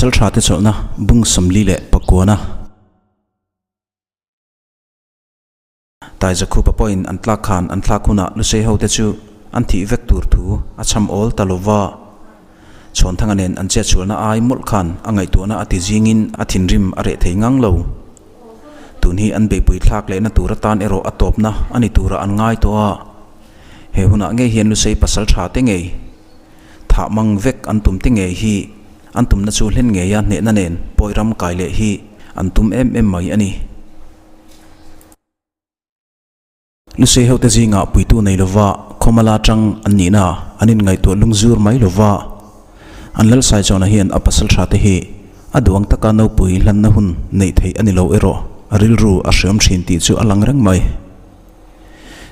Pasalṭhate chawlhna bung 44. Taizakhupa pawhin an tlak khan an thlak hunah Lusei hote chu an thih vek tur thu a chham awl ta lo va. Chhawnthanga nen an chetsualna ai mawlh khan a ngaihtuahna a ti zingin a thinrim a reh thei ngang lo. Tun hi an beihpui thlak lehna tur atan erawh a tawpna a ni turah an ngai tawh a. He hunah ngei hian Lusei pasal tha te ngei, thah mang vek an tum te ngei hi an tumna chu hlen ngeia hnehna nen pawi ram kai leh hi an tum em em mai a ni. Lusei hote zingah puitu nei lova khawmala tang an nihna an inngaihtuah lungzur mai lova, an Lalsaichawna hian a pasal tha te hi a duang taka nopui hlanna hun neih theih a ni lo erawh a rilru a hreawm thin tih chu a lang reng mai.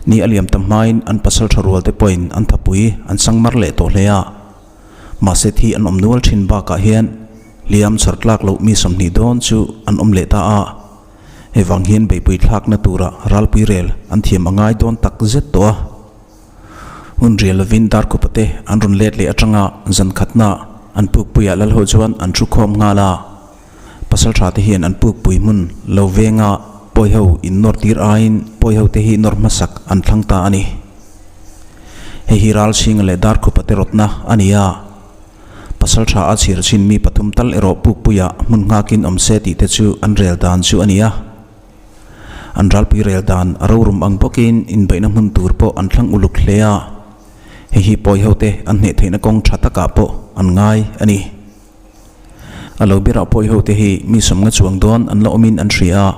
Ni a liam tam hmain an pasal tha rual te pawhin an thapui an sang mar leh tawh hle a, mahse thi an awm nual thin bakah hian hliam chhawr tlak loh mi 20 dawn chu an awm leh ta a. Hei vang hian beihpui thlakna tura ralpui rel an thiam a ngai dawn tak zet tawh a. Hun rial lovin Darkhupa te an rawn let leh atanga zan khatna an pukpuiah Lalho chuan an thu khawm nghal a. Pasaltha te hian an pukpui hmun lo venga pawiho in nawr tir aiin pawiho te hi nawr hmasak an thlang ta a ni. Hei hi Ralchhinga leh Darkhupa te rawtna a ni a. Pasal tha a chhir chin mi pathum tal erawh pukpuia hmun nghakin awm se tih te chu an rel dan chu a ni a. An ralpui rel dan a rorum ang bawkin inbeihna hmun tur pawh an thlang uluk hle a. Hei hi pawi ho te an hneh theihna kawng tha takah pawh an ngai a ni. A lo berah pawi ho te hi mi sawmnga chuang dawn an la awmin an hria a.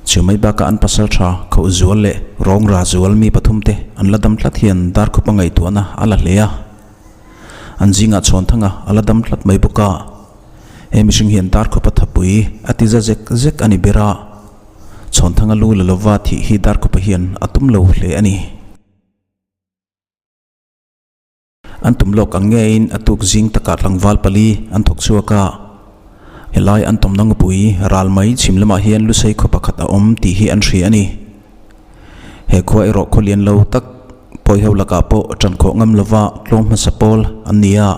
Chu mai bakah an pasal tha khoh zual leh rawngra zual mi pathum te an la dam tlat hian darkhupa ngaihtuahna a la hle a. An zingah Chhawnthanga a la dam tlat mai bawk a, he mihring hian Darkhawpa thapui a ti za zek zek a ni ber a, Chhawnthanga lu la lova thih hi Darkhawpa hian a tum lo hle a ni. An tum lawk ang ngeiin a tuk zing takah tlangval pali an thawk chhuak a, helai an tawmna ngupui ral mai chhim lamah hian Lusei khaw pakhat a awm tih hi an hria a ni. He khua erawh khaw lian lo tak pawiho lakah pawh ṭan khawh ngam lova tlawm hmasa pawl an ni a.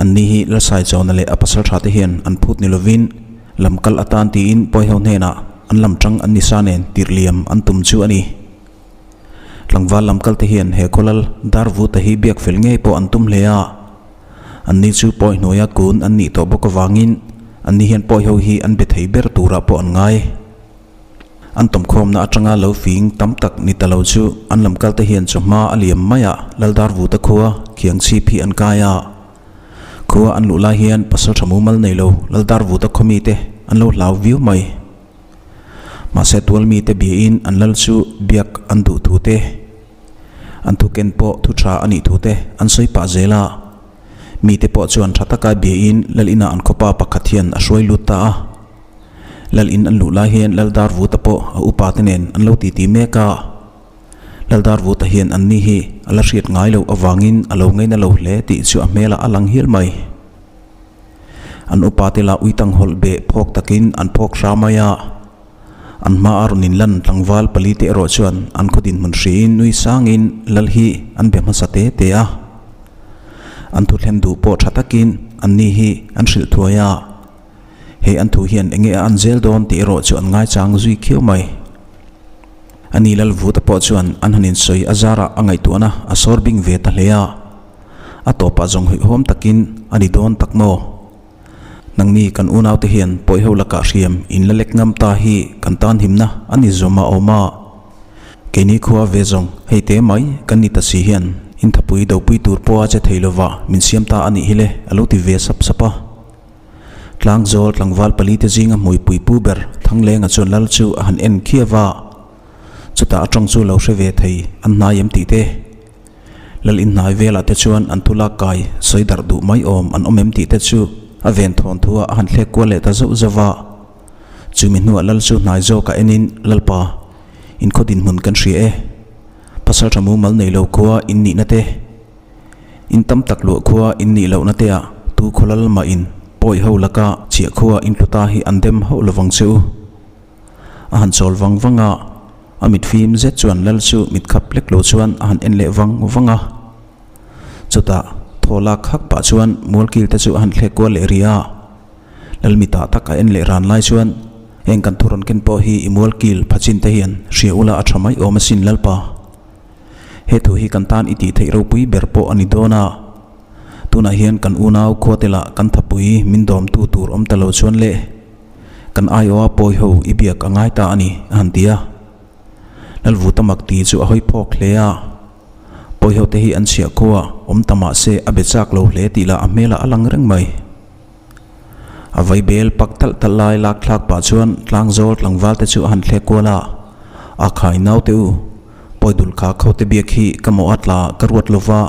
An ni hi Lalsaichawna leh a pasal ṭha te hian an phut ni lovin lam kal atan tiin pawiho hnenah an lam ṭang an ni sa nen tirh liam an tum chu a ni. Tlangval lam kal te hian he khawlal dar vuta hi biak fel ngei pawh an tum hle a. An ni chu pawi hnuaia kun an nih tawh bawk avangin an ni hian pawiho hi an be thei ber turah pawh an ngai. An tawmkhawmna atanga lo fing tam tak ni ta lo chu an lam kalte hian chawhma a liam mai a, Laldar Vuta khua khiang chhip hi an kai a. Khua an luh lai hian pasal tha mumal nei lo Laldar Vuta khaw mite an lo hlau viau mai. Mahse tual mite biain an lal chu biak an duh thu te, an thu ken pawh thu tha a nih thu te an sawi pah zel a. Mite pawh chuan tha taka biain lal inah an khawpa pakhat hian a hruai lut ta a. Lal in an luh lai hian Lal Darvuta pawh a upa te nen an lo titi mek a. Lal Darvuta hian an ni hi a la hriat ngai loh avangin a lo ngaina lo hle tih chu a hmelah a lang hial mai. An upa te lah uitang hawlh beh phawk takin an phawk hra mai a. An hma a rawn inlan tlangval pali te erawh chuan an khaw dinhmun hriin nui sangin Lal hi an be hmasa te te a. An thu thlen duh pawh tha takin an ni hi an hrilh thuai a. Hei an thu hian enge a an zel dawn tih erawh chu an ngaichang zui khiau mai. A ni lal vuta pawh chuan an han insawi a zarah a ngaihtuahna a sawr bing ve ta hle a. A tawpah zawng hawihhawm takin a ni dawn tak maw? Nangni kan unaute hian pawiho lakah hriam in la lek ngam ta hi kan tan himna a ni zawm a awm a. Keini khua ve zawng hei te mai kan ni ta si hian inthapui dopui tur pawha che thei lova min siam ta a nih hi le a lo ti ve sap sap a. Tlangzawl tlangval pali te zinga hmuipui pu ber Thanglenga chuan lal chu a han en khiau a, chutah a tawng chu lo hre ve thei an hnai em tih te. Lal inhnai velah te chuan an thu lak kai sawi darh duh mai awm an awm em tih te chu a ven thawn thu a a han thlek kual leh ta zauh zauh a. Chumi hnuah lal chu hnai zawkah enin, Lalpa, inkhaw dinhmun kan hria e. Pasaltha mumal nei lo khua in nihna te. In tam tak luah khua in nih lohna te ah tu khawlal mah in pawi ho laka chhiah khua in tlu ta hi an dem hauh lovang che u. A han chawl vang vang a, a mit fim zet chuan lal chu mit khap lek lo chuan a han en leh vang vang a. Chutah thaw lak hak pah chuan mualkil te chu a han thlek kual leh rih a. Lal mitah tak a en leh ran lai chuan, Heng kan thu rawn ken pawh hi i mual kil phachin te hian hria ula a tha mai awm asin Lalpa. He thu hi kan tan i tih theih ropui ber pawh a ni dawn a. Tunah hian kan unau khuate lah kan thapui min dawmtu tur awm ta lo chuan le kan aiawha pawi ho i biak a ngai ta a ni, a han ti a. Lalvuta mak ti chu a hawi phawk hle a. Pawi ho te hi an chhiah khua awm ta mah se a be chak lo hle tih lah a hmelah a lang reng mai. A vai bel pak talh talh lai lak thlak pah chuan tlangzawl tlangval te chu a han thlek kual a, A khai naute u, pawi dul kha kho te biak hi ka mawh a tla ka ruat lo va,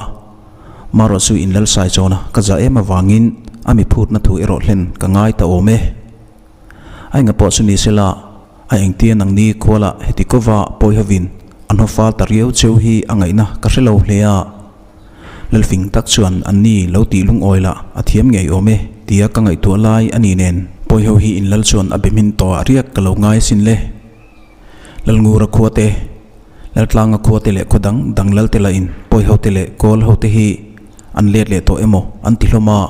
marawh chu in lalsai chawn a ka za em avangin a mi phutna thu erawh hlen ka ngai ta awm e. A enga pawh chu ni sela, a engtia nangni khuala heti kova pawi hovin an haw fal ta riau cheu hi a ngaihna ka hre lo hle a. Lalfing tak chuan anni lo tih lungawi lah a thiam ngei awm e tia ka ngaihtuah lai a ni nen pawi ho hi in lal chuan a be hmin tawh ah riak ka lo ngai asin le. Lalngura khua te, Laltlanga khua te leh khaw dang dang lal te lah in pawi ho te leh kawl ho te hi an let leh tawh emaw an ti hlawm a.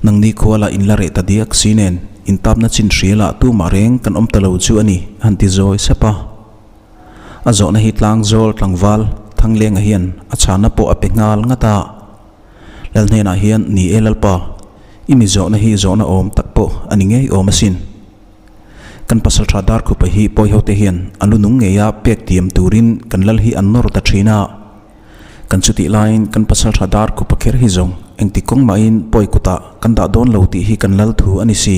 Nangni khua lah in la reh ta diak si nen in tapna chin hria lah tumah reng kan awm ta lo chu a ni a han ti zawi sep a. A zawhna hi tlangzawl tlangval Thanglenga hian a chhana pawh a pe nghal ngat a. Lal hnenah hian ni e Lalpa, i mi zawhna hi zawhna awm tak pawh a ni ngei awm asin. Kan pasaltha Darkhupa hi pawihote hian a lu nung ngeia pek tiam turin kan lal hi an nawr ta thin a. Kan chutih laiin kan pasaltha Darkhupa kher hi zawng engti kawng mahin pawi kutah kan dah dawn lo tih hi kan lal thu a ni si.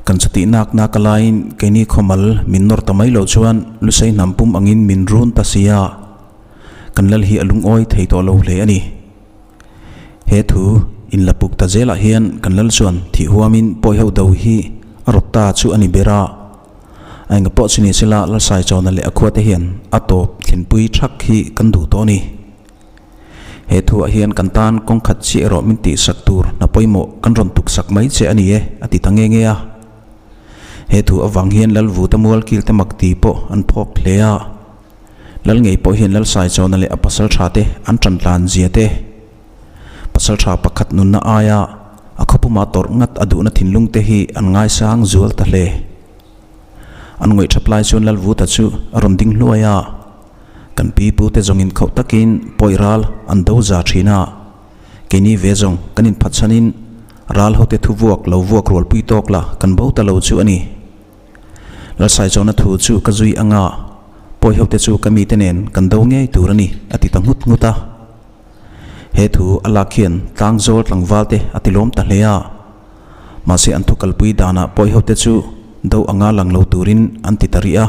Kan chutih nak nak a laiin keini khawmal min nawr ta mai loh chuan Lusei hnam pum angin min run ta si a, kan lal hi a lungawi thei tawh lo hle a ni. He thu in la puk ta zelah hian kan lal chuan thih huamin pawi ho do hi a rawt ta chu a ni ber a. A enga pawh chu ni sela Lalsaichawna leh a khuate hian a tawp thlenpui thak hi kan duh tawh a ni. He thuah hian kan tan kawng khat chiah erawh min tihsak tur hna pawimawh kan rawn tuksak mai che a ni e, a ti ta nge nge a. He thu avang hian Lal Vuta mual kil te mak ti pawh an phawk hle a. Lal ngei pawh hian Lal Saichawna leh a pasal tha te an tan tlan zia te, pasal tha pakhat nunna aia a khawpuma tawrh ngat a duhna thinlung te hi an ngaisang zual ta hle. An ngawih thap lai chuan Lal Vuta chu a rawn ding hluai a. Kan pi pute zawngin khauh takin pawi ral an do za thin a, keini ve zawng kan inphatsanin ral hote thu vuak lo vuak rualpui tawk la kan bo ta lo chu a ni. Lalsaichawna thu chu ka zui anga pawi hote chu ka mite nen kan do ngei tur a ni a ti ta nghut nghut a. He thu a lak hian tlangzawl tlangval te a ti lawm ta hle a, mahse an thu kalpui danah pawi hote chu do anga lang lo turin an ti ta rih a.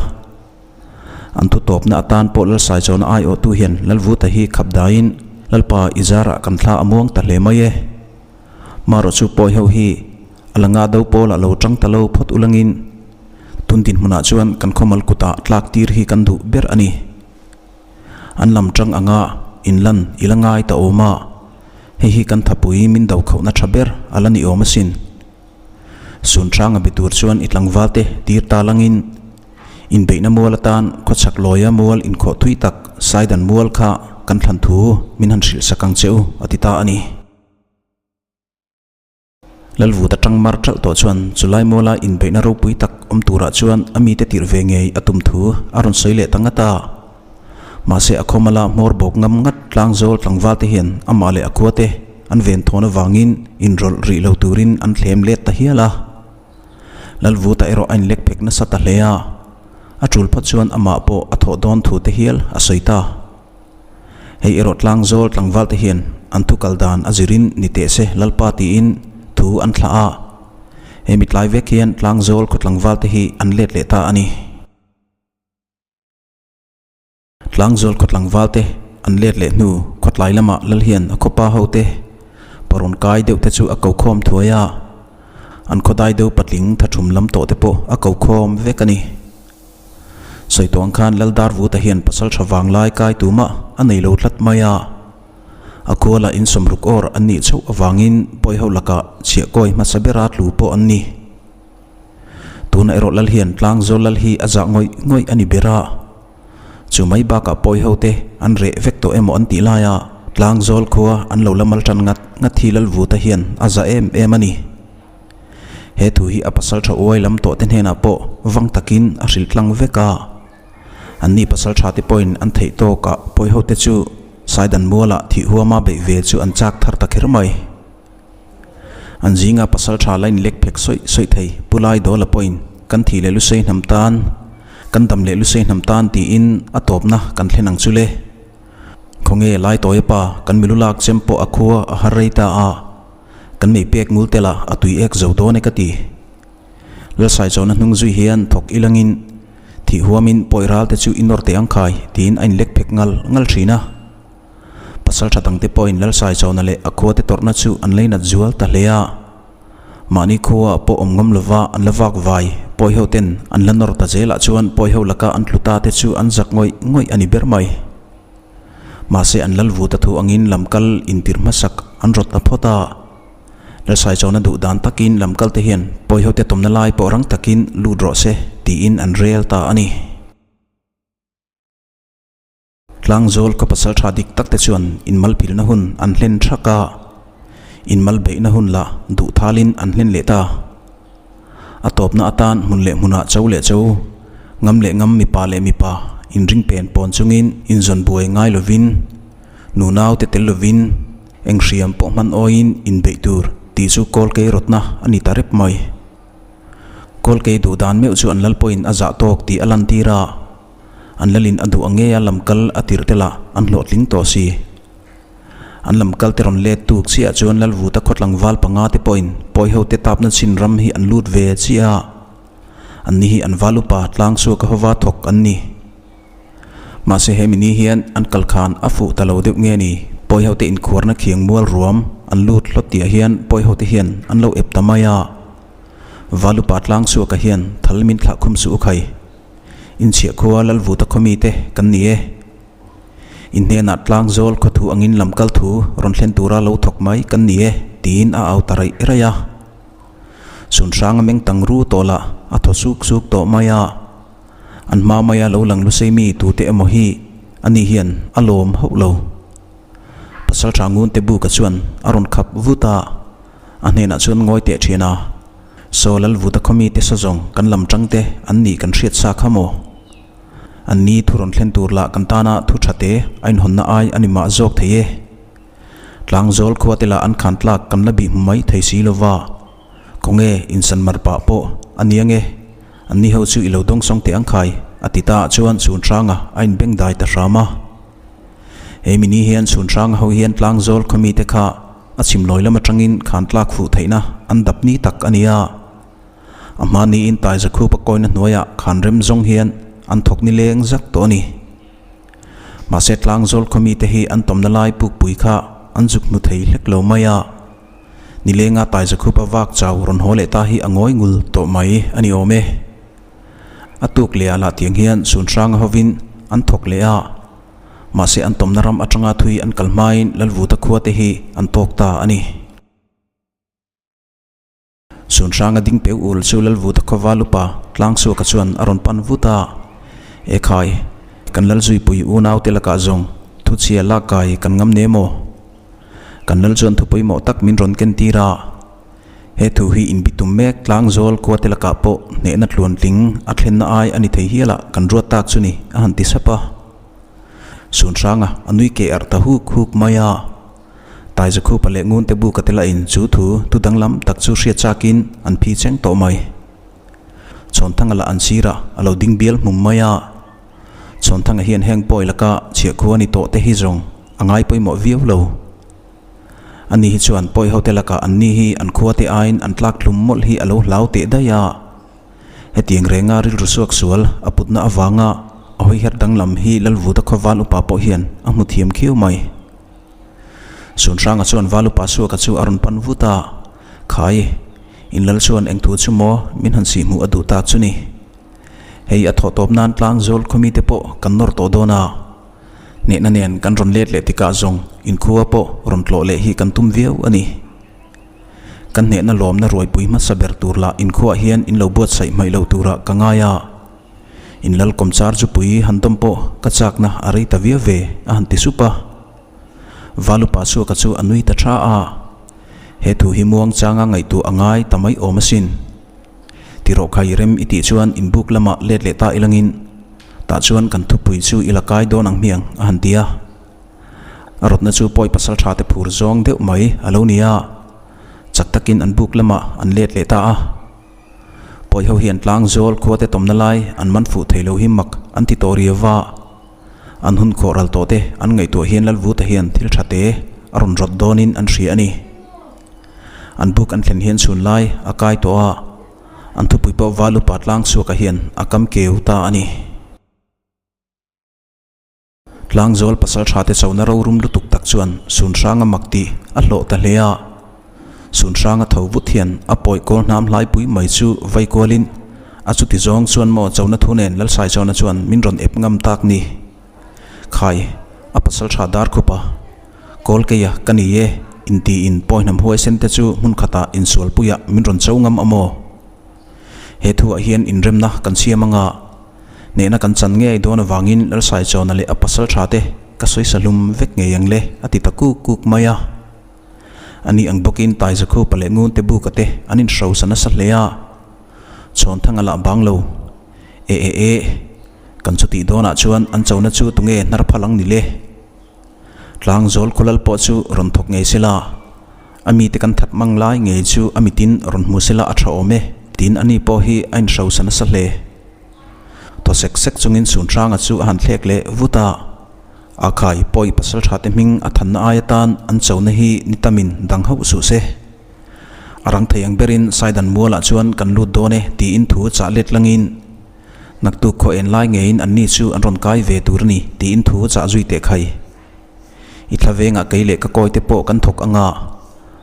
An thu tawpna atan pawh Lalsaichawna aiawhtu hian Lalvuta hi khap daiin Lalpa i zarah kan thla a muang ta hle mai e. Marawh chu pawi ho hi a la nga do pawlah lo tang ta lo phawt ulangin tun dinhmunah chuan kan khawmal kutah tlak tir hi kan duh ber a ni. An lam tang anga inlan i la ngai ta awm a, hei hi kan thapui min do khauhna tha ber a la ni awm asin. Sun hranga be tur chuan i tlangval te tir ta langin inbeihna mual atan khawchhak lawia mual inkhawh thui tak Saidan mual kha kan thlan thu min han hrilh sak ang che u a ti ta a ni. Lalvut atang mar ṭalh tawh chuan chulai muala inbeihna ropui tak awm turah chuan a mite tirh ve ngei a tum thu a rawn sawi leh ta ngat a. Mahse a khawmala hmawr bawk ngam ngat tlangzawl tlangval te hian amah leh a khua te an ven thawn avangin inrawlh rih lo turin an thlem let ta hial a. Lalvuta erawh a inlek phek nasa ta hle a, a tul phawt chuan amah pawh a thawh dawn thu te hial a sawi ta. Hei erawh tlangzawl tlangval te hian an thu kal dan a zirin ni teh se Lalpa tiin thu an thlah a, he mitlai vek hian tlangzawl khaw tlangval te hi an let leh ta a ni. Tlangzawl khaw tlangval te an let leh hnu khawtlai lamah lal hian a khawpa ho te parawn kai deuh te chu a ko khawm thuai a, an khawdai deuh patling tha thum lam tawh te pawh a ko khawm vek a ni. Sawi tawh ang khan Lal Darvuta hian pasal tha vanglai kai tumah a nei lo tlat mai a, a kualah insawmruk awr an nih chauh avangin pawi ho lakah chhiahkawi hmasa bera tlu pawh an ni. Tuna erawh lal hian tlangzawl lal hi a zah ngawih ngawih a ni ber a. Chu mai bakah pawi ho te an reh vek tawh emaw an tih laia tlangzawl khua an lo la mal tan ngat ngat hi Lalvuta hian a zah em em a ni. He thu hi a pasaltha uai lam tawh te hnenah pawh vang takin a hrilh tlang vek a. Anni pasaltha te pawhin an theih tawkah pawiho te chu Saidan mualah thih huama beih ve chu an chak thar ta kher mai. An zinga pasaltha la inlek phek sawih sawih thei Pu Laidawla pawhin kan thih leh lusei hnam tan, kan dam leh lusei hnam tan tiin a tawpna kan thlen ang chu le. Khawnge Laitawia pa kan milu lak chem pawh a khua a har rei ta a, kan mei pek ngul tel ah a tui ek zo dawn e ka ti. Lalsaichawna hnung zui hian thawk ilangin thih huamin pawi ral te chu i nawr teh ang khai tiin a inlek phek ngal ngal thin a. Pasal tha dangte pawhin Lalsaichawna leh a khuate tawrhna chu an leinat zual ta hle a. Mahni khua pawh awm ngam lova an la vak vai pawi ho ten an la nawr ta zelah chuan pawi ho laka an tlu ta te chu an zak ngawih ngawih a ni ber mai. Mahse an lal vu ta thu angin lamkal intir hmasak an rawt ta phawt a. Lalsaichawna duh dan takin lamkal te hian pawi ho te tawmna lai pawh rang takin lut rawh se tiin an rel ta a ni. Tlangzawl khaw pasal tha dik tak te chuan inmalphilna hun an hlen thak a, inmalbeihna hun lah duh thalin an hlen leh ta. A tawpna atan hmun leh hmunah cho leh cho, ngam leh ngam mipa leh mipa inring pen pawn chungin inzawn buai ngai lovin, nunau te tel lovin eng hriam pawh hman awiin inbeih tur tih chu kawlkei rawtna a ni ta rep mai. Kawlkei duh dan meuh chu an lal pawhin a zah tawk tih a lantir a. An lalin a duh ang ngei a lam kal a tirh te lah an hlawhtling tawh si. An lam kal te rawn let tuk chiah chuan Lalvuta khaw tlangval panga te pawhin pawiho te tapna chin ram hi an lut ve chiah a. An ni hi an val upa tlang chhuak a hova thawk an ni. Mahse hemi ni hian an kal khan a fuh ta lo deuh nge ni pawiho te inkhuarna khiang mual ruam an lut hlawt tihah hian pawiho te hian an lo ep ta mai a. Val upa tlang chhuak a hian thal min thlah khum suh u khai. Inchhiah khua Lalvuta khaw mite kan ni e. In hnenah tlangzawl khaw thu angin lam kal thu rawn thlen tura lo thawk mai kan ni e tiin a au ta raih raih a. Sunhrang a meng tang ru tawh lah a thaw suk suk tawh mai a. An hma maia lo lang lusei mi tute emaw hi ani hian a lawm hauh lo. Pasaltha Ngunte Buka chuan a rawn khap vut a, a hnenah chuan ngawi teh thin a. Saw Lalvuta khaw mite saw zawng kan lam tang te an nih kan hriat sa kha maw? An ni thu rawn thlen tur lah kan tana thu tha te a inhawnna ai a ni mah zawk thei e. Tlangzawl khua te lah an khan tlak kan la bih hmu mai thei si lo va. Khawnge insan mar pah pawh a ni ange? An ni ho chu i lo dawngsawng teh ang khai a ti ta ah chuan Chhunhranga a inbengdai ta hram a. He mi ni hian Chhunhranga ho hian Tlangzawl khaw mite kha a chhim lawi lam atangin khan tlak fuh theihna an dap ni tak a ni a. A hma niin Taizakhupa kawina hnuaiah khan rem zawng hian an thawk ni leng zak tawh a ni. Mahse Tlangzawl khaw mite hi an tawmna lai pukpui kha an zuk hmu thei hlek lo mai a. Nilenga Taizakhupa vak chau rawn haw leh ta hi a ngawi ngul tawh mai a ni awm e. A tuk leh ah lah tiang hian Sunhranga hovin an thawk leh a, mahse an tawmna ram atanga thui an kal hmain Lalvuta khua te hi an tawk ta a ni. Sunhranga ding peu ul chu Lalvuta khaw val upa Tlangsuaka chuan a rawn pan vut a, Ekhai, kan Lalzuipui unau te lakah zawng thuchhia lak kai kan ngam ne maw? Kan lal chuan thu pawimawh tak min rawn ken tir a, he thu hi inbi tum mek tlang zawl khua te lakah pawh hnehna tluantling a thlenna ai a ni thei hial ah kan ruat tak chu ni a han ti sap a. Sunhranga a nui keh arh ta huk huk mai a, Taizakhupa leh Ngunte buka te lahin chu thu thu danglam tak chu hriat chakin an phi cheng tawh mai. Chhawnthanga lah an sirah a lo ding bial hmum mai a. Chhawnthanga hian heng pawi laka chhiahkhua ni tawh te hi zawng a ngai pawimawh viau lo. Ani hi chuan pawi hote lakah an ni hi an khua te aiin an tlak tlum mawlh hi a lo hlau teh daih a. Hetiang renga rilru suak sual a putna avanga a hawiher danglam hi Lalvuta khaw val upa pawh hian a hmu thiam khiau mai. Sunhranga chuan val upa suaka chu a rawn pan vut a, Khai, in lal chuan eng thu chu maw min han sihhmuh a duh tak chu ni. Hei a thawh tawp nan tlang zawl khawmi te pawh kan nawr tawh dawn a, hnehna nen kan rawn let leh tikah zawng inkhua pawh rawn tlawh leh hi kan tum viau a ni. Kan hnehna lawmna ruaipui hmasa ber tur lah inkhuaah hian in lo buatsaih hmaih loh turah ka ngai a, in lal kawmchar chu pui han dawm pawh ka chakna a rei ta viau ve a han ti sup a. Valupa chhuaka chu a nui ta tha a, he thu hi muang changa ngaihtuah a ngai ta mai awm asin. Tirawh khai rem i tih chuan inbuk lamah let leh ta ilangin tah chuan kan thupui chu i la kai dawn ang hmiang a han ti a. A rawtna chu pawi pasal tha te phur zawng deuh mai a lo ni a, chak takin an buk lamah an let leh ta a. Pawi ho hian tlang zawl khua te tawmna lai an man fuh thei lo hi mak an ti tawh riau va. An hun khawh ral tawh te an ngaihtuah hian Lalvuta hian thil tha te a rawn rawt dawnin an hria a ni. An buk an thlen hian chhun lai a kai tawh a, an thupui pawh val upa tlang chhuaka hian a kam keu ta a ni. Tlangzawl pasal tha te chona rorum lutuk tak chuan Sunhranga mak tih a hlawh ta hle a. Sunhranga tho vut hian a pawi kawl hnam hlaipui mai chu vai kualin a chuti zawng chuan maw chona thu nen Lalsaichawna chuan min rawn ep ngam tak ni. Khai, a pasal tha dar khup a. Kawl keia ka ni e, intiin pawi hnam huaisen te chu hmun khatah insualpuiah min rawn cho ngam a maw? He thuah hian inremna kan siam anga hnehna kan chan ngei dawn avangin Lalsaichawna leh a pasal tha te ka sawisa hlum vek ngei ang le a ti ta kuk kuk mai a. Ani ang bawkin Taizakhupa leh Ngunte buka te an inhrosa nasa hle a, Chhawnthanga lah bang lo. E e e, kan chutih dawnah chuan an chona chu tunge hnar phal ang ni le? Tlangzawl khawlal pawh chu rawn thawk ngei se la, a mite kan that mang lai ngei chu a mitin rawn hmu se la a tha awm e, tiin ani pawh hi a inhrosa nasa hle. Thaw sek sek chungin Sunhranga chu a han thlek leh vut a, A khai pawi pasal tha te hming a thanna ai atan an chona hi ni tamin dang hauh suh se. A rang thei ang berin Saidan mualah chuan kan lut dawn e tiin thu chah let langin, Naktuk khaw en lai ngeiin anni chu an rawn kai ve tur a ni tiin thu chah zui teh khai. I thla vengah kei leh ka kawi te pawh kan thawk anga,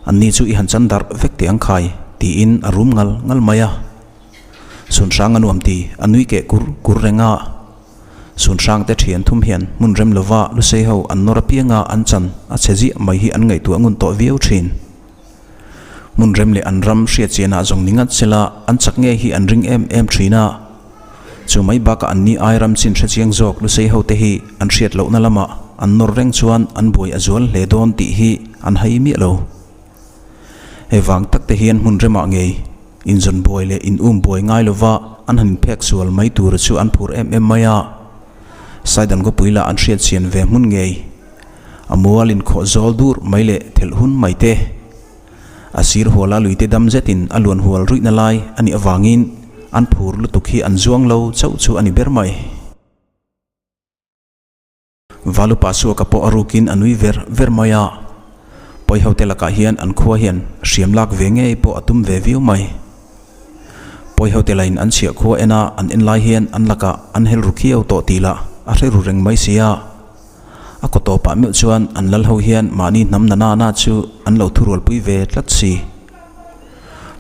anni chu i han chan darh vek teh ang khai tiin a rum ngal ngal mai a. Sunhrang a nuam ti a nui keh kur kur reng a. Sunhrang te thian thum hian hmun rem lova lusei ho an nawr apianga an chan a chhe ziah mai hi an ngaihtuah ngun tawh viau thin. Hmun rem leh an ram hriatchianah zawng ni ngat sela an chak ngei hi an ring em em thin a. Chu mai bakah anni ai ram chin hrechiang zawk lusei hote hi an hriat lohna lamah an nawr reng chuan an buai a zual hle dawn tih hi an hai miah lo. Hei vang tak te hian hmun remah ngei inzawn buai leh in um buai ngai lova an han inphek sual mai tur chu an phur em em mai a. Saidan khawpui lah an hriatchian ve hmun ngei. A mual inkhawh zawl dur mai leh thelh hun mai te. A sir huala luite dam zetin a luan hual ruihna lai a nih avangin an phur lutuk hi an zuang lo chauh chu a ni ber mai. Valupa Suaka pawh a rukin a nui ver ver mai a, Pawihote lakah hian an khua hian hriam lak ve ngei pawh a tum ve viau mai. Pawihote lain an chhiah khua ena an en lai hian an lakah an hel ru khiau tawh tih lah a hre ru reng mai si a. A kaw tawpah meuh chuan an lal ho hian mahni hnam na na na chu an lo thurualpui ve tlat si.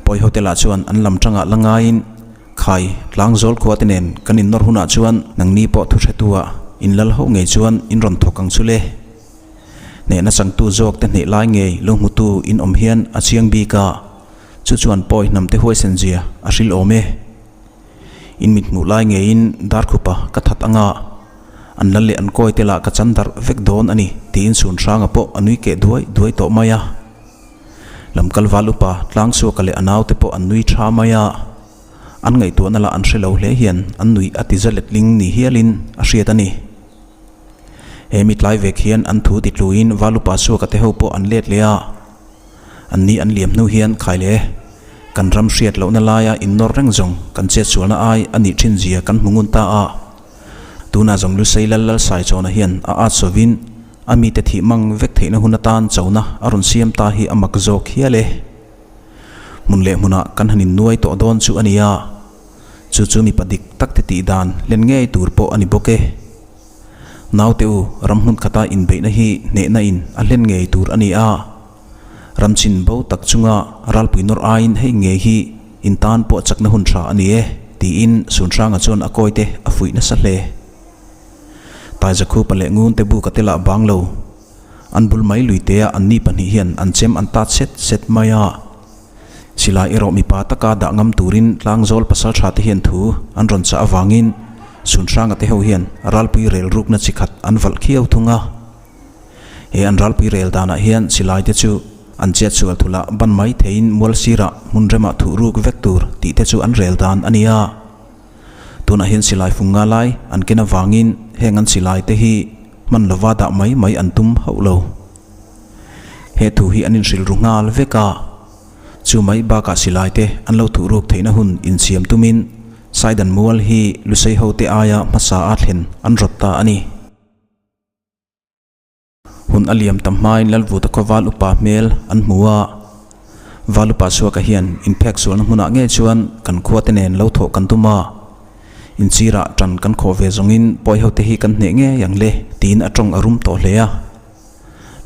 Pawi hotel ah chuan an lam tangah la ngaiin khai tlangzawl khua te nen kan innawr hunah chuan nangni pawh thu hretu ah in lal ho ngei chuan in rawn thawk ang chu le. Hnehna changtu zawk te hneh lai ngei lo hmutu in awm hian a chiang bik a, chu chuan pawi hnam te huaisen zia a hril awm e. In mit hmuh lai ngeiin Darkhupa ka that anga an lal leh an kawi te lah ka chan darh vek dawn a ni tiin Chhunhranga pawh a nui keh duai duai tawh mai a. Lamkal val upa Tlangsuaka leh a naute pawh an nui tha mai a, an ngaihtuahna lah an hre lo hle hian an nuih a ti za letling ni hialin a hriat a ni. He mi tlai vek hian an thu ti tluin val upa Suaka te ho pawh an let leh a. An ni an liam hnu hian khai le, kan ram hriat lohna laia innawr reng zawng kan chetsualna ai a nih thin zia kan hmu ngun ta a. Tunah zawng Lusei Lal Lalsaichawna hian a at sovin a mite thih mang vek theihna hun atan chona a rawn siam ta hi a mak zawk hial e. Hmun leh hmunah kan han innuai tawh dawn chu a nia. Chu chu mipa dik tak te tih dan hlen ngei tur pawh a ni bawk e. Naute u, ram hmun khata inbeihna hi hnehna in a hlen ngei tur a ni a. Ram chin bo tak chunga ralpui nawr aiin hei ngei hi in tan pawh chakna hun tha a ni e, tiin Sunhranga chuan a kawite a fuih nasa hle. Taizakhupa leh Ngunte buka te lah bang lo. An bul mai luitea anni pahnih hian an chem an tat set set mai a. Silai erawh mipa taka dah ngam turin tlangzawl pasal tha te hian thu an rawn chah avangin Sunhranga te ho hian ralpui rel rukna chi khat an valh khiau thung a. He an ralpui rel danah hian silai te chu An chet sual thulh ban mai theiin mual sirah hmun remah thuh ruk vek tur tih te chu an rel dan a ni a. Tunah hian silai fung nga lai an ken avangin heng an silai te hi hman lova dah mai mai an tum hauh lo. He thu hi an inhrilh ru nghal vek a, chu mai bakah silai te an lo thuh ruk theihna hun insiam tumin Saidan mual hi Lusei hote aia hmasa a thlen an rawt ta a ni. Hun a liam tam hmain Lalvuta khaw val upa hmel an hmu a, val upa chhuaka hian inphek sualna hmunah ngei chuan kan khuate nen lo thawh kan tum a, inchirah tan kan khawh ve zawngin pawi hote hi kan hneh ngei ang le tiin a tawng a rum tawh hle a.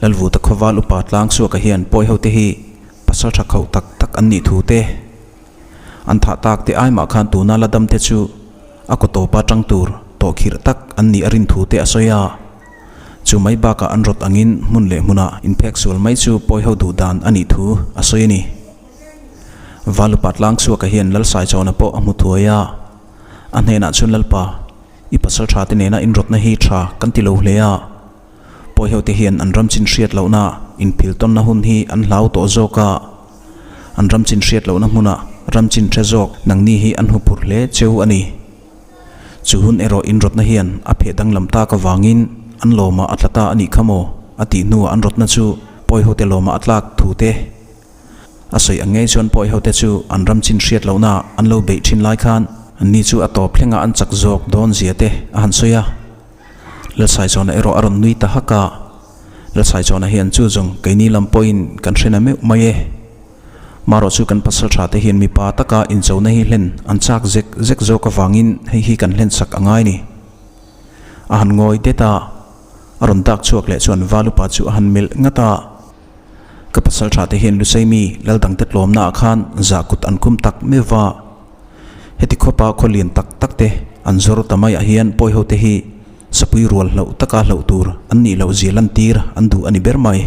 Lalvuta khaw val upa tlang chhuaka hian pawi hote hi pasal tha khauh tak tak an nih thu te, An thah tak te ai mah khan tuna la dam te chu a kaw tawpa tang tur tawh khirh tak an nih a rin thu te a sawi a. Chu mai bakah an rawt angin hmun leh hmunah inphek sual mai chu pawi ho duh dan a nih thu a sawi a ni. Valupa tlang chhuaka hian Lalsaichawna pawh a hmu thuai a. A hnenah chuan Lalpa, i pasal tha te nena inrawtna hi tha kan ti lo hle a. Pawi ho te hian an ram chin hriat lohna inphil tawnna hun hi an hlau tawh zawk a. An ram chin hriat lohna hmuna ram chin hre zawk nangni hi an hmu phur hle cheu a ni. Chu hun erawh inrawtna hian a pheh danglam tak avangin an lawmah a tla ta a nih kha maw? a tih hnuah an rawtna chu pawi ho te lawmah a tlak thu te a sawi ang ngei chuan pawi ho te chu an ram chin hriat lohna an lo beih thin lai khan anni chu a tawp thlengah an chak zawk dawn zia te a han sawi a. Lalsaichawna erawh a rawn nui ta hak a, Lalsaichawna hian chu zawng keini lam pawhin kan hre na meuh mai e. Marawh chu kan pasal tha te hian mipa taka inchona hi hlen an chak zek zek zawk avangin hei hi kan hlen sak a ngai ni. A han ngawi det a, a rawn dak chhuak leh chuan Valupa chu a han melh ngat a. Ka pasal tha te hian Lusaimi Laldangte tlawmna ah khan zah kut an khum tak meuh va. Heti khawpa khaw lian tak tak te an zawr ta maiah hian pawi ho te hi sapui rual hlauh taka hlauh tur an nih loh zia lantir an duh a ni ber mai.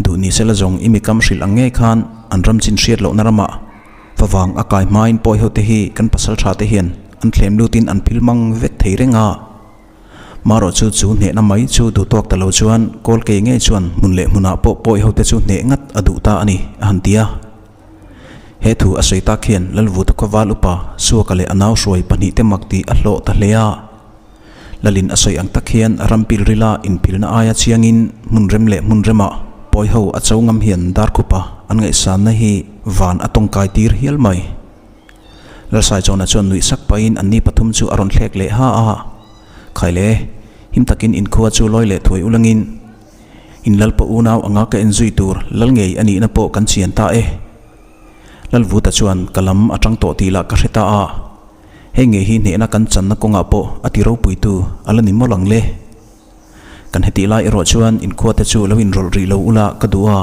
Duh ni sela zawng i mikam hrilh ang ngei khan an ram chin hriat lohna ramah favang a kai hmain pawi ho te hi kan pasal tha te hian an thlem lutin an phil mang vek thei reng a. Marawh chu chu hnehna mai chu duh tawk ta lo chuan kawl kei ngei chuan hmun leh hmunah pawh pawi ho te chu hneh ngat a duh ta a ni a han ti a. He thu a sawi tak hian Lalvuta khawval upa Suaka leh a nau hruai pahnihte mak tih a hlawh ta hle a. Lalin a sawi ang tak hian rampil rila inphilna aia chiangin hmun rem leh hmun remah pawi ho a cho ngam hian darkhupa an ngaihsanna hi van a tawngkai tir hial mai. Lalsaichawna chuan nuih sak pahin anni pathum chu a rawn thlek leh ha a. Khaile, him takin inkhua chu lawi leh thuai ulangin In Lalpa unau anga ka enzui tur lal ngei a nihna pawh kan chian ta e. Lalvuta chuan ka lam a tang tawh tih lah ka hre ta a. Hei ngei hi hnehna kan channa kawngah pawh a ti ropuitu a la ni mawlh ang le. Kan hetih lai erawh chuan inkhuate chu lo inrawlh rih lo ula ka duh a.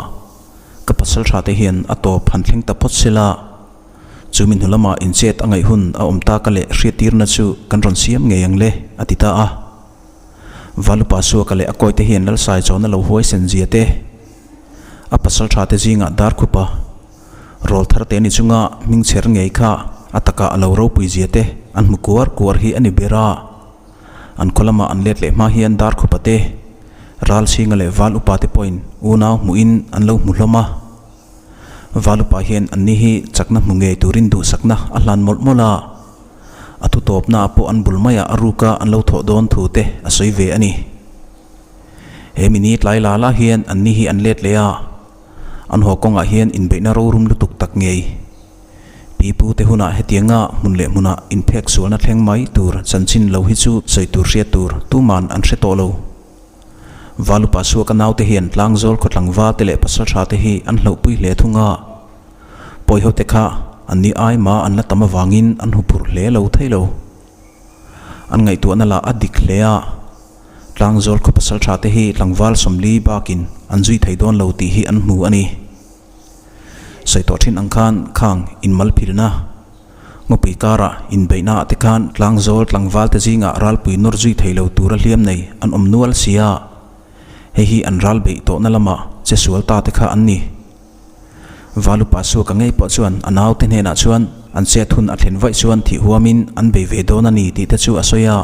Ka pasal tha te hian a tawp han thleng ta phawt sela. Chu mi hnu lamah inchet a ngaih hun a awm ta ka leh hriattirna chu kan rawn siam ngei ang le a ti ta a. Valupa Suaka leh a kawite hian Lalsai chawna lo huaisen zia te, a pasal tha te zingah Darkhupa, rawl thar te ni chunga hming chher ngei kha a takah a lo ropui zia te an hmu kuar kuar hi a ni ber a. An khaw lama an let leh hma hian Darkhupa te, Ralchhinga leh Val upa te pawhin unau hmuhin an lo hmu hlawm a. Valupa hian anni hi chakna hmu ngei turin duhsakna a hlan mawlh mawlh a. A thu tawpnaah pawh an bul maiah a ruka an lo thawh dawn thu te a sawi ve a ni. He mini tlai la la hian anni hi an let leh a, an haw kawngah hian inbeihna rorum lutuk tak ngei. Pi pu te hunah hetianga hmun leh hmunah inphek sualna thleng mai tur chanchin lo hi chu sawi tur hriat tur tuman an hre tawh lo. Valupa Suaka naute hian tlangzawl khawtlangva te leh pasaltha te hi an hlauhpui hle thung a. Pawiho te kha an ni ai ma an la tam avangin an hu phurh hle lo thei lo. An ngaihtuahna lah a dik hle a, tlangzawl khaw pasaltha te hi tlangval sawmli bakin an zui thei dawn lo tih hi an hmu a ni. Sawi tawh thin ang khan khang inmalphilna, ngawpui karah inbeihna ah te khan tlangzawl tlangval te zingah ralpui nawr zui thei lo tura hliam nei an awm nual si a, hei hi an ral beih tawhna lamah che sual ta te kha an ni. Valupa Suaka ngei pawh chuan a naute hnenah chuan an chet hun a thlen vaih chuan thih huamin an bei ve dawn a ni tih te chu a sawi a.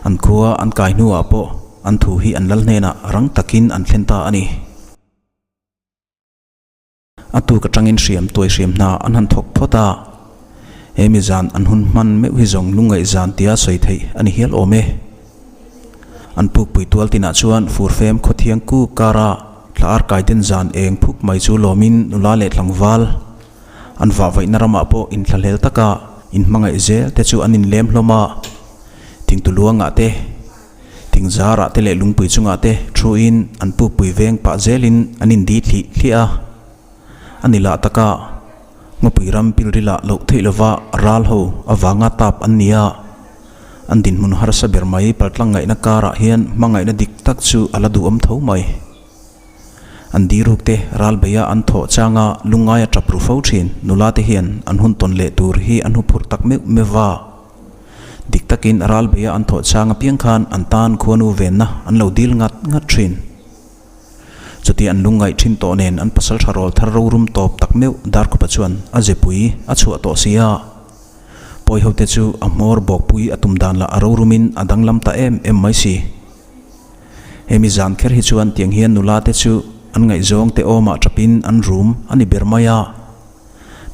An khua an kai hnuah pawh an thu hi an lal hnenah rang takin an thlen ta a ni. A tuk atangin hriam tuai hriam hna an han thawk phawt a. He mi zan an hun hman meuh hi zawng lungngaih zan tia sawi theih a ni hial awm e. An pukpui tual tinah chuan furfem khawthiang kuk kara thla ar kai den zan eng phuk mai chu lawmin nula leh tlangval an vahvaihna ramah pawh inthlahlel taka inhmangaih zel te chu an inlem hlawm a. Thingtu luangah te, thing zarah te leh lungpui chungah te thuin an pukpui veng pah zelin an indi thlih thliah a. A ni lah taka ngawpui ram pilrila loh theih lova ral ho avanga tap an ni a, an dinhmun harsa ber mai paltlang ngaihna karah hian hmangaihna dik tak chu a la duhawm tho mai. An diruk te ral beia an thawh changa lungngaia tap ru fo thin nula te hian an hun tawn leh tur hi an huphurh tak meuh meuh va. Dik takin ral beia an thawh chang apiang khan an tan khuanu venna an lo dil ngat ngat thin. Chuti an lungngaih thin tawh nen an pasal tha rawl thar rorum tawp tak meuh Darkhupa chuan a zepui a chhuah tawh si a. Pawi hote chu a hmawr bawkpui a tum dan lah a rorumin a danglam ta em em mai si. Hemi zan kher hi chuan tiang hian nula te chu an ngaihzawng te awmah tapin an rum a ni ber mai a.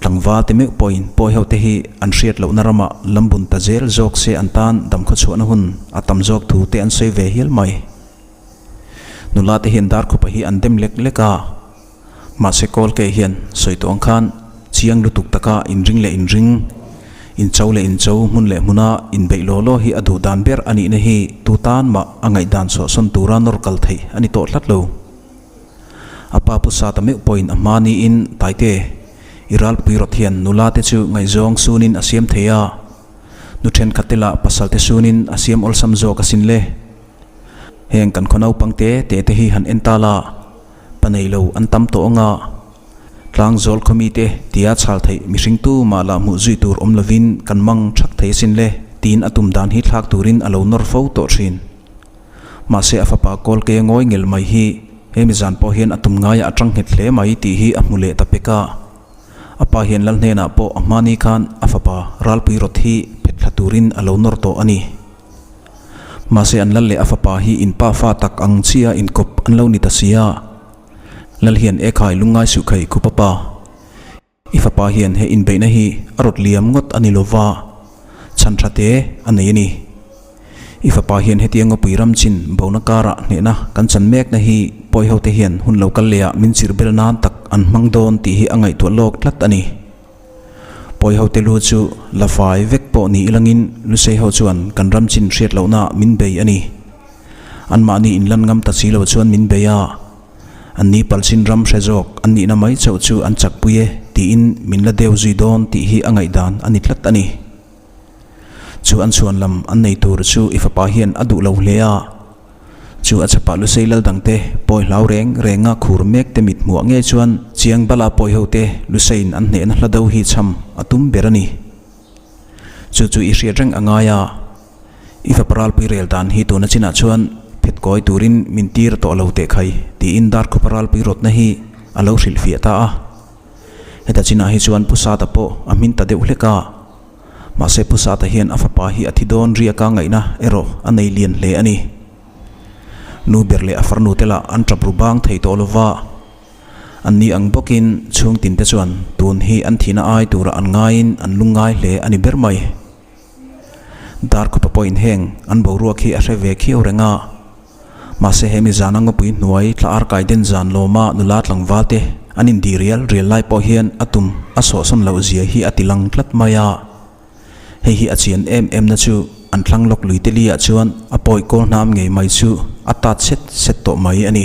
Tlangval te meuh pawhin pawi hote hi an hriat lohna ramah lambun ta zel zawk se an tan damkhawchhuahna hun a tam zawk thu te an sawi ve hial mai. Nula te hian Darkhupa hi an dem lek lek a, mahse Kawlke hian sawi tawh ang khan chiang lutuk taka inring leh inring, incho leh incho, hmun leh hmuna inbeih law law hi a duh dan ber a nihna hi tu tan mah a ngaihdan sawhsawn tura nawr kal theih a ni tawh tlat lo. A pa pu Sata meuh pawhin a hma niin Taite, i ralpui rawt hian nula te chu ngaihzawng sunin a siam thei a, nu thenkhat te lah pasal te sunin a siam awlsam zawk asin le. Heng kan khaw naupang te te te hi han en ta la, pa nei lo an tam tawh anga tlang zawl khaw mite tia chhal theih mihring tu mah lah hmuh zui tur awm lovin kan mang thak thei asin le tiin a tum dan hi thlak turin a lo nawr fo tawh thin. Mahse a fapa kawl ke ngawi ngel mai hi hemi zan pawh hian a tum ngaiah a tang nghet hle mai tih hi a hmu leh ta pek a. A pa hian lal hnenah pawh a hmani khan a fapa ralpui rawt hi phet thla turin a lo nawr tawh a ni. Mahse an lal leh a fapa hi in pa fa tak ang chia inkawp an lo ni ta si a. Lal hian e khai lungngai suh khai khup a pa. I fapa hian he inbeihna hi a rawt liam ngawt a ni lo va, chhan tha te a nei a ni. I fapa hian hetiang ngawpui ram chin bona karah hnehna kan chan mekna hi pawi hote hian hun lo kal lehah min chirh bel nan tak an hmang dawn tih hi a ngaihtuah lawk tlat a ni. Pawi ho te lu chu la fai vek pawh ni ilangin Lusei ho chuan kan ram chin hriat lohna min bei a ni. Anmahni inlan ngam ta si lo chuan min bei a, anni palchin ram hre zawk an nihna mai chauh chu an chakpui e tiin min la deu zui dawn tih hi a ngaihdan a ni tlat a ni. Chu an chhuan lam an nei tur chu i fapa hian a duh lo hle a. Chu a chhapah Lusei lal dangte pawi hlau reng renga khur mek te mit hmuah ngei chuan Chiang Bala pawi hote Luseiin an hnehna hla do hi chham a tum ber a ni. Chu chu i hriat reng a ngai a, i fapa ralpui rel dan hi tuna chinah chuan phet kawi turin min tir tawh lo teh khai tiin Darkhupa ralpui rawtna hi a lo hrilhfiah ta a. Heta chinah hi chuan Pu Sata pawh a hmin ta deuh hlek a. Mahse Pu Sata hian a fapa hi a thi dawn riaka ngaihna erawh a nei lian hle a ni. Nu ber leh a farnu te lah an tap ru bang thei tawh lova, an ni ang bawkin chhung tin te chuan tun hi an thihna ai tura an ngaiin an lungngai hle a ni ber mai. Darkhupa pawhin heng an boruak hi a hre ve khiau reng a. Mahse hemi zana ngawpui hnuai thla arkai den zan lawma nula tlangval te an indi rial rial lai pawh hian a tum a sawhsawn loh zia hi a ti lang tlat mai a. Hei hi a chian em em na chu an thlang lawk lui te li ah chuan a pawi kawl hnam ngei mai chu a tat set set tawh mai a ni.